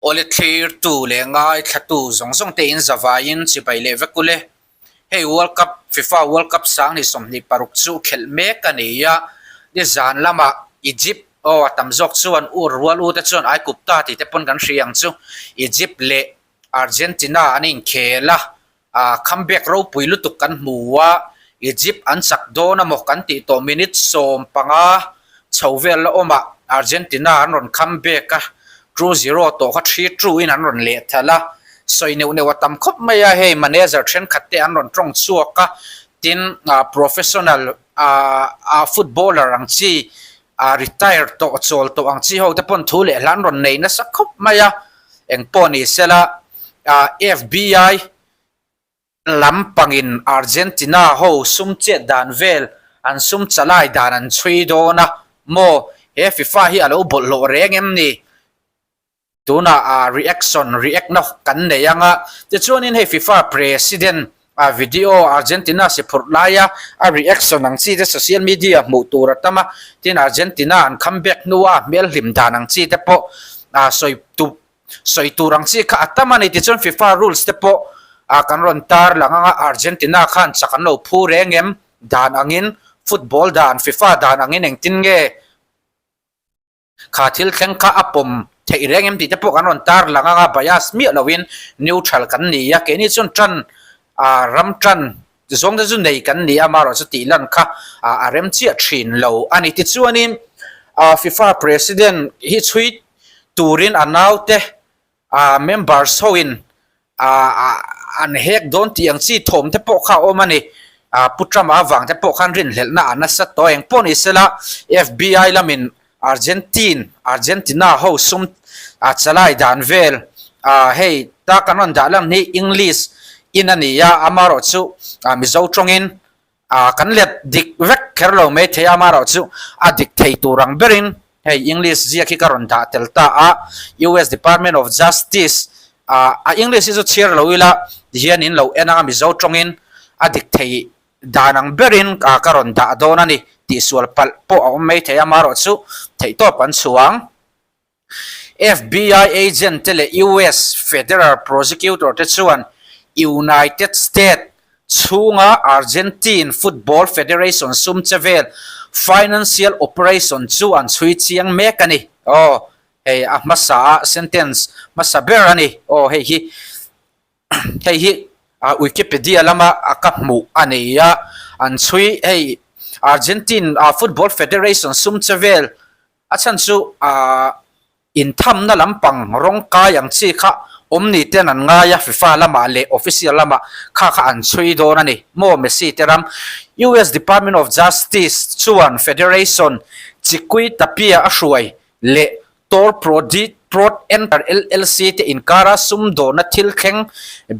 Awle thlirtu leh ngaithlatu zawng zawng te in zavaiin chibai leh vek ule. Hei World Cup, FIFA World Cup 2026 chu khelh mek a ni a, nizan lamah Egypt, aw a tam zawk chuan ur rual u te chuan Aigupta tih te pawn kan hria ang chu, Egypt leh Argentina an inkhel a, ah comeback ropui lutuk kan hmu a, Egypt an chak dawn amaw kan tih tawh minute 15 chho vel la awmah Argentina an rawn comeback a, 2-0 tawh kha 3-2 in an rawn leh thalh a, sawi neuh neuh a tam khawp mai a, hei manager thenkhat te an rawn tawng chhuak a, tin ah professional ah ah footballer ang chi ah retire tawh chawl tawh ang chi ho te pawn thu leh hla an rawn nei nasa khawp mai a, engpawh ni sela. FBI lampangin Argentina ho sum chet dan vel an sum chalai dan an chhui dawn a maw? He FIFA hi a lo bawlhhlawh reng em ni? Tunah reaction, react na kan nei ang a, tichuanin hei FIFA president a video Argentina si phurh laia a reaction ang chi te social media hmuh tur a tam a, tin Argentina an comeback hnua hmel hlim dan ang chi te pawh sawi tu Sawi tur ang chi kha a tam a ni tichuan FIFA rules te pawh ah kan rawn tar lang anga Argentina khan chak an lo phu reng em dan angin football dan FIFA dan angin engtin nge kha thil thleng kha a pawm theih reng em tih te pawh kan rawn tar lang anga bias miah loin neutral kan ni a keini chuan tan ah ram tan zawng te chu nei kan ni a amaherawhchu tih lan kha ah a rem chiah thin lo a ni tichuanin ah FIFA president hi chhui turin a naute ah members hoin ah an hek dawn tih ang chi thawm te pawh kha a awm a ni. Ah Pu Trump avang te pawh khan rinhlelhna a nasa tawh eng pawh ni sela FBI lamin Argentine Argentina ho sum ah chalai dan vel ah hei ta kan rawn dah lam hi English in a ni a amaherawhchu ah Mizo tawngin Ah kan let dik vek kher lo mai thei a, amaherawhchu a dik thei tur ang berin hei English ziak hi ka rawn dah tel ta a, US Department of Justice ah a English hi chu chhiar lo ila tihian in lo en anga Mizo tawngin a dik thei dan ang berin ah ka rawn dah dawn a ni tihsual palh pawh a awm mai thei a, amaherawhchu theihtawp an chhuang. FBI agent te leh US federal prosecutor te chuan United States chhunga Argentine Football Federation sum che vel financial operation chu an chhui chiang mek a ni. Aw, hei a hmasa a sentence hmasa ber a ni. Aw, hei hi hei hi Wikipedia lama ka hmuh a ni a, an chhui hei Argentine Football Federation sum che vel A chhan chu aah inthamna lampang rawng kai ang chi kha awm ni ten an ngai a, FIFA lamah leh official lamah kha kha an chhui dawn a ni. Maw Messi te ram US Department of Justice chuan Federation Chikui Tapia a hruai leh Tor Prod Enter LLC te inkara sumdawnna thil thleng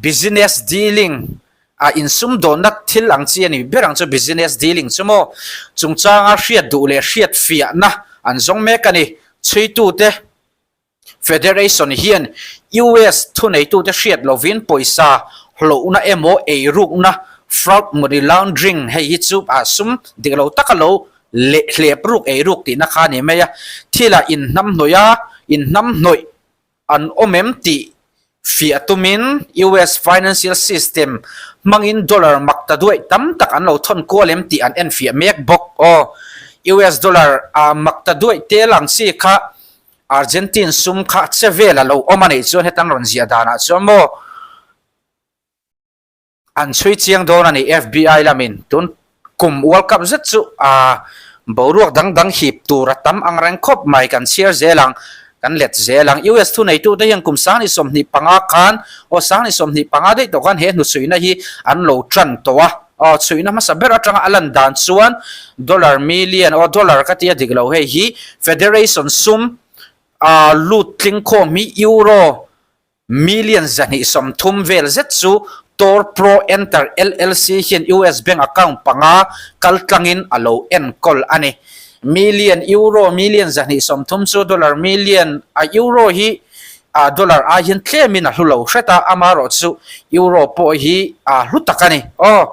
business dealing A insumdawnna thil ang chi a ni ber ang chu business dealing chu maw? Chungchanga hriat duh leh hriat fiahna an zawng mek a ni. Chhuitute Federation hian US thuneitute hriat lovin pawisa hlawhna emaw eirukna, fraud, money laundering, hei hi chu a sum dik lo taka lo leh hlep ruk eiruk tihna kha a ni mai a. Thilah inhnamhnawih a, inhnamhnawih an awm em tih fiah tumin US financial system hmangin dollar mak ta duaih tam tak an lo thawn kual em tih an enfiah mek bawk. Aw, US dollar a mak ta duaih tel ang chi kha Argentine sum kha che vel a lo awm a nih chuan hetan rawn ziah danah chuan maw An chhui chiang dawn a ni FBI lamin tun kum World Cup zet chu a boruak dang dang hip tur a tam ang reng khawp mai kan chhiar zel ang kan let zel ang. US thuneitute hian kum 2025 khan aw 2025 daih tawh khan he hnuchhuihna hi an lo tan tawh a aw chhuihna hmasa ber atanga a lan dan chuan dollar million aw dollar ka tia dik lo hei hi Federation sum a lut tling khawm hi euro Million 230 vel zet chu Tor Pro Enter LLC hian US bank account panga kaltlangin a lo enkawl a ni. Million euro million 230 chu dollar million a euro hi a dollar ai hian tlemin a hlu lo hret a, amaherawhchu euro pawh hi a hlu tak a ni. Aw.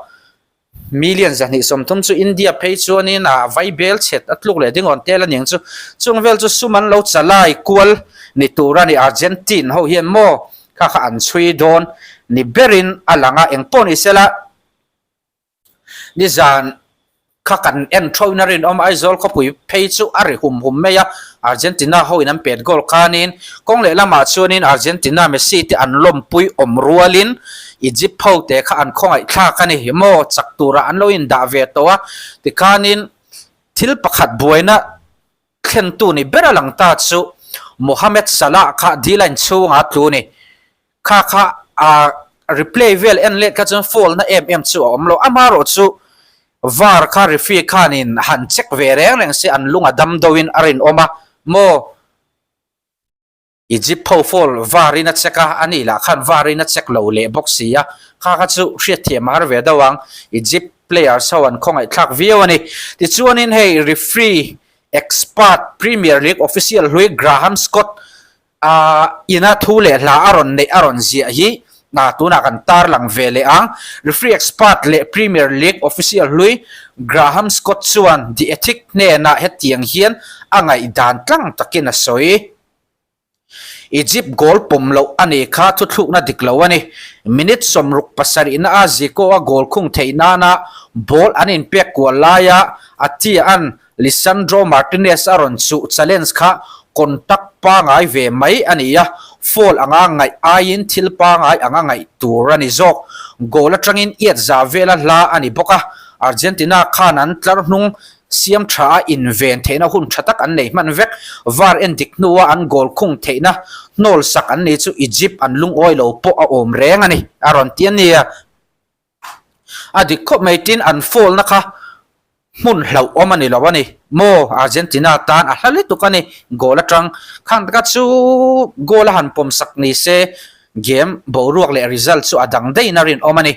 Million 230 chu India phei chuanin a vai bel chhet a tluk leh dingawn tel a niang chu. Chung vel chu sum an lo chalai kual ni tur a ni. Argentine ho hian maw kha kha an chhui dawn ni berin a lang a, engpawh ni sela nizan kha kan en thawin a rinawm Aizawl khawpui phei chu a ri hum hum mai a, Argentina hoin an pet goal khanin kawng lehlamah chuanin Argentina Messi te an lawmpui awm rualin Egypt ho te kha an khawngaih thlak a ni maw chak tura an lo indah ve tawh a tikhanin thil pakhat buaina thlentu ni ber a lang ta chu Mohamed Salah kha D-line chhunga tlu ni. Kha kha a replay vel en let kha chuan foul na em em chu a awm lo. Amaherawh chu var kha referee khanin han check ve reng reng se an lung a dam deuhin a rinawm a maw? Egypt ho foul var in a check a, a nih lah khan var in a check lo leh bawk si a, kha kha chu hriatthiam a har ve deuh ang. Egypt players ho an khawngaihthlak viau a ni. Tichuanin hei referee expert Premier League official hlui Graham Scott A ina thu leh hla a rawn neih a rawn ziah hi tunah kan tarlang ve leh ang. Referee expert leh Premier League official hlui Graham Scott chuan The Athletic hnenah hetiang hian a ngaihdan tlang takin a sawi. Egypt goal pawm loh a ni kha thuthlukna dik lo a ni. Minute 67 a Zico a goal khung theih nana ball an inpek kual laia Attia-a'n Lisandro Martinez a rawn chuh challenge kha contact pangai ve mai a ni a, foul anga ngaih aiin thil pangai anga ngaih tur a ni zawk. Goal atangin iat za vela hla a ni bawk a, Argentina khan an tlar hnung siam tha a inven theihna hun tha tak an nei hman vek. VAR en dik hnua an goal khung theihna hnawl sak an ni chu Egypt an lungawi lo pawh a awm reng a ni, a rawn ti a nia. A dik khawp mai tin an foul na kha hmun hlauh awm a ni lo a ni maw Argentina tan a hla lutuk a ni goal atang khang taka chu goal a han pawm sak ni se game boruak leh result chu a dang daih in a rinawm a ni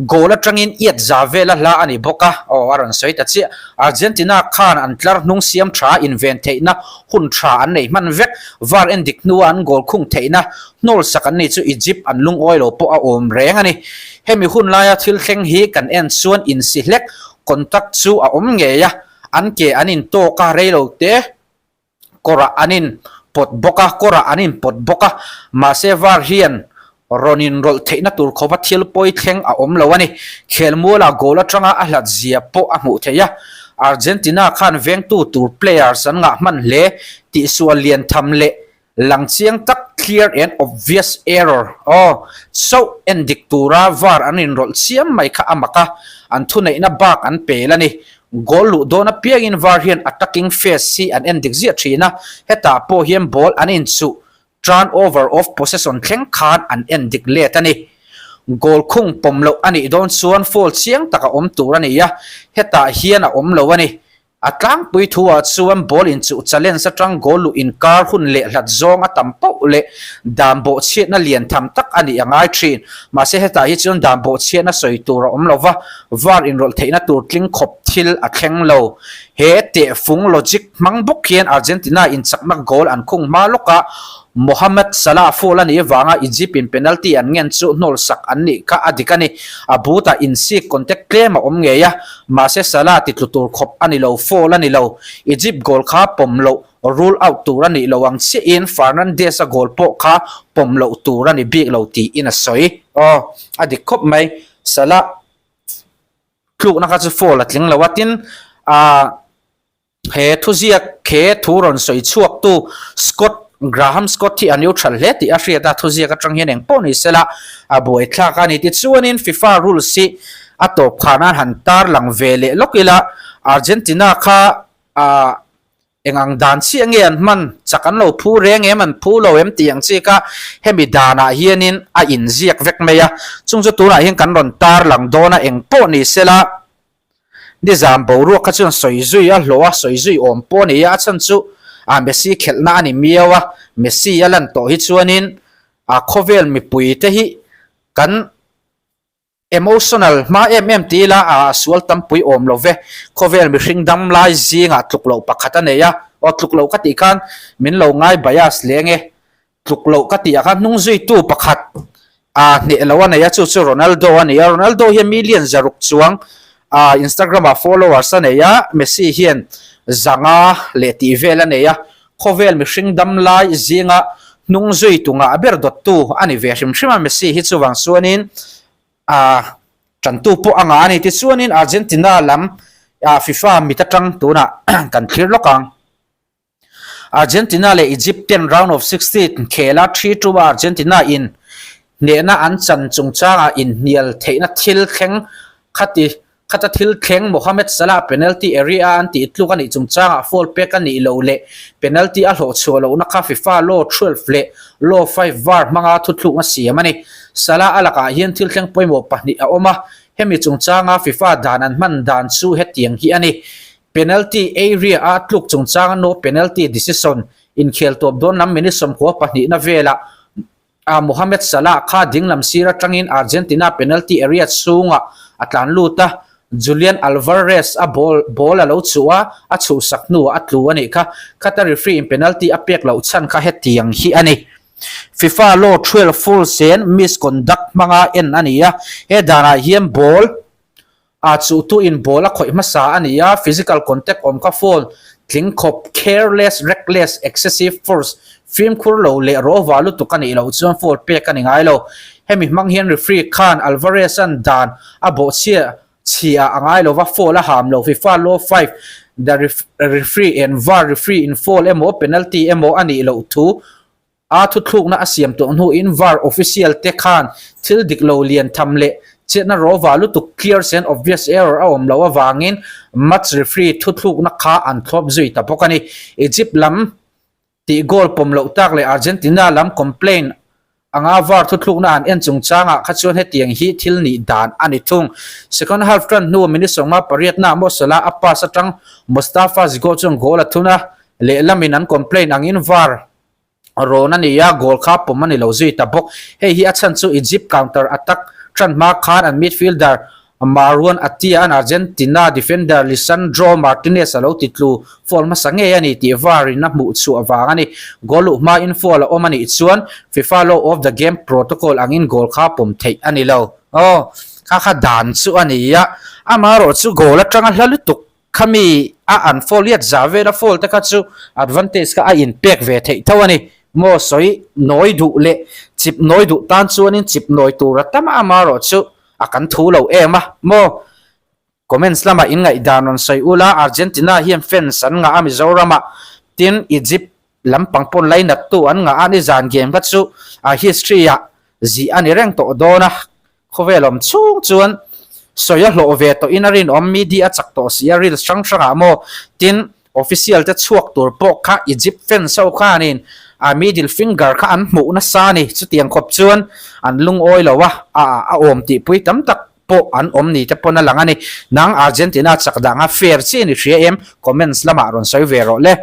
goal atangin iat za vel a hla a ni bawk a aw a rawn sawi ta chiah Argentina khan an tlar hnung siam tha inven theihna hun tha an nei hman vek var en dik hnua an goal khung theihna Hnawl sak an ni chu Egypt an lungawi lo pawh a awm reng a ni. Hemi hun laia thil thleng hi kan en chuan insi hlek, contact, chu a awm ngei a, an ke an intawk a, rei lo te kawrah an in pawt bawk a, kawrah an in pawt bawk a, mahse var hian rawn inrawlh theihna tur khawpa thil pawi thleng a awm lo a ni. Khelmualah goal atanga a hlat zia pawh a hmuh theih a, Argentina khan vengtu tur players an ngah hman hle, tihsual lian tham leh Lang chiang tak, clear and obvious error, aw, chauh en dik tura var an inrawlh chiam mai kha a mak a, an thuneihna bak an pel a ni. Goal luh dawn apiangin var hian attacking phase hi an en dik ziah thin a, hetah pawh hian ball an inchuh, turn over of possession thleng khan an en dik let a ni. Goal khung pawm loh a nih dawn chuan foul chiang tak a awm tur a ni a, hetah hian a awm lo a ni. A tlangpui thuah chuan ball inchuh challenge atang goal luh inkar hun leh hlat zawng a tam poh leh dan bawhchhiatna lian tham tak a nih a ngai thin. Mahse hetah hi chuan dan bawhchhiatna sawi tur a awm lo va, var inrawlh theihna tur tling khawp thil a thleng lo. He tehfung logic hmang bawk hian Argentina inchakna goal an khung hma lawkah Mohamed Salah foul a nih avanga Egypt in penalty an ngen chu hnawl sak an nih kha a dik a ni. A boot ah insik contact tlem a awm ngei a, mahse Salah ti tlu tur khawp a ni lo, foul a ni lo. Egypt goal kha pawm loh, rule out tur a nih lo ang chiahin Fernandes-a goal pawh kha pawm loh tur a ni bik lo tiin a sawi. Aw, a dik khawp mai. Salah tlukna kha chu foul a tling lo a, tin, ah, He thuziak he thu rawn sawi chhuaktu Scott Graham Scott hi a neutral hle tih a hriat a, thuziak atang hian eng pawh ni sela a buaithlak a ni. Tichuanin FIFA rules hi a tawp khah nan han tarlang ve leh lawk ila, Argentina kha ah eng ang dan chiah nge an hman, chak an lo phu reng em, an phu lo em tih ang chi kha hemi danah hianin a inziak vek mai a, chung chu tunah hian kan rawn tarlang dawn a, eng pawh ni sela. Nizam boruak kha chuan sawi zui a hlawh a, sawi zui awm pawh a ni a, a chhan chu ah Messi khelhna a ni miau a, Messi a lan tawh hi chuanin ah khawvel mipui te hi kan emotional hma em em ti ila ah sual tampui awm lo ve, khawvel mihring dam lai zingah tluk loh pakhat a nei a, aw tluk loh ka tih khan min lo ngai bias leng e. Tluk loh ka tih ah khan hnung zuitu pakhat ah hneh lo a nei a, chu chu Ronaldo a ni a. Ronaldo hian million 600 chuang ah Instagram ah followers a nei a, Messi hian 500 leh tih vel a nei a, khawvel mihring dam lai zinga hnung zui tu ngah ber dawttu a ni ve hrim hrim a Messi hi chuvang chuanin ah tantu pawh a ngah a ni. Tichuanin Argentina lam ah FIFA mit atang tunah kan thlir lawk ang. Argentina leh Egypt ten round of 16 khela 3-2 a Argentina in hnehna an chan chungchangah inhnial theihna thil thleng khati khata thil thleng Mohamed Salah penalty area a an tih tluk a nih chungchangah foul pek a nih loh leh penalty a hlawh chhuah lohna kha FIFA Law 12 leh Law 5 VAR hmanga thuthlukna siam a ni. Salah a lakah hian thil thleng pawimawh pahnih a awm a, hemi chungchanga FIFA dan an hman dan chu hetiang hi a ni. Penalty area a tluk chungchanga no penalty decision inkhel tawp dawn lam minute sawmkhua pahnihna velah a Mohamed Salah kha dinglam sir atangin Argentina penalty area chhungah a tlan lut a, Julian Alvarez a ball ball a lo chhuh a, a chhuhsak hnuah a tlu a nih kha. Khata referee in penalty a pek loh chhan kha hetiang hi a ni. FIFA law 12 false and misconduct hmanga en a ni a, he danah hian ball A chuhtu in ball a khawih hmasa a ni a, physical contact awm kha foul tling khawp, careless, reckless, excessive force, fimkhur lo leh rawva lutuk a nih loh chuan foul pek a ni ngai lo. Hemi hmang hian referee khan Alvarez-a'n dan a bawhchhia chhia a ngai lo va, foul a ham lo. FIFA Law 5, The referee and var referee in foul emaw penalty emaw a nih loh thu A thuthlukna a siam tawh hnuin var official te khan thil dik lo lian tham leh chetna rawva lutuk clear and obvious error a awm loh avangin match referee thuthlukna kha an thlawp zui ta bawk a ni. Egypt lam tih goal pawm loh tak leh Argentina lam complain anga var thuthlukna an en chungchangah kha chuan hetiang hi thil nih dan a ni thung. Second half tan hnu minute sawma pariatna Mo Salah a pass atang Mostafa Zico chuan goal a thun a, lehlamin an complain angin var rawn a ni a, goal kha pawm a ni lo zui ta bawk. Hei hi a chhan chu Egypt counter attack tan hma khan an midfielder Marouane Attia an Argentina defender Lisandro Martinez a lo ti tlu foul hmasa ngei a ni tih VAR in a hmuh chhuah vang a ni. Goal luh hma in foul a awm a nih chuan FIFA Law of the Game protocol angin goal kha pawm theih a ni lo. Aw, kha kha dan chu a ni a, amaherawh chu goal atanga hla lutuk Khami a an foul liat za vel a foul te kha chu advantage kha a in pek ve theih tho a ni. Maw sawi nawi duh leh chip nawi duh tan chuanin chip nawi tur a tam a amarawh chu a kan thu lo em a. Maw comments lamah in ngaihdan rawn sawi ula Argentina hian fans an ngah a Mizoram ah tin Egypt lampang pawn lainat tu an ngah a nizan game kha chu a history ah zih a ni reng tawh dawn a. Khawvel awm chhung chuan sawi a hlawh ve tawhin a rinawm, media a chak tawh si a, reels hrang hrangah maw tin official te chhuak tur pawh kha Egypt fans ho khanin a middle finger kha an hmuh nasa a ni, chutiang khawp chuan an lungawi lo a, a a awm tihpui tam tak pawh an awm ni te pawn a lang a ni. Nang Argentina chak danga fair chiah i ni hria em? Comments lamah rawn sawi ve rawh le.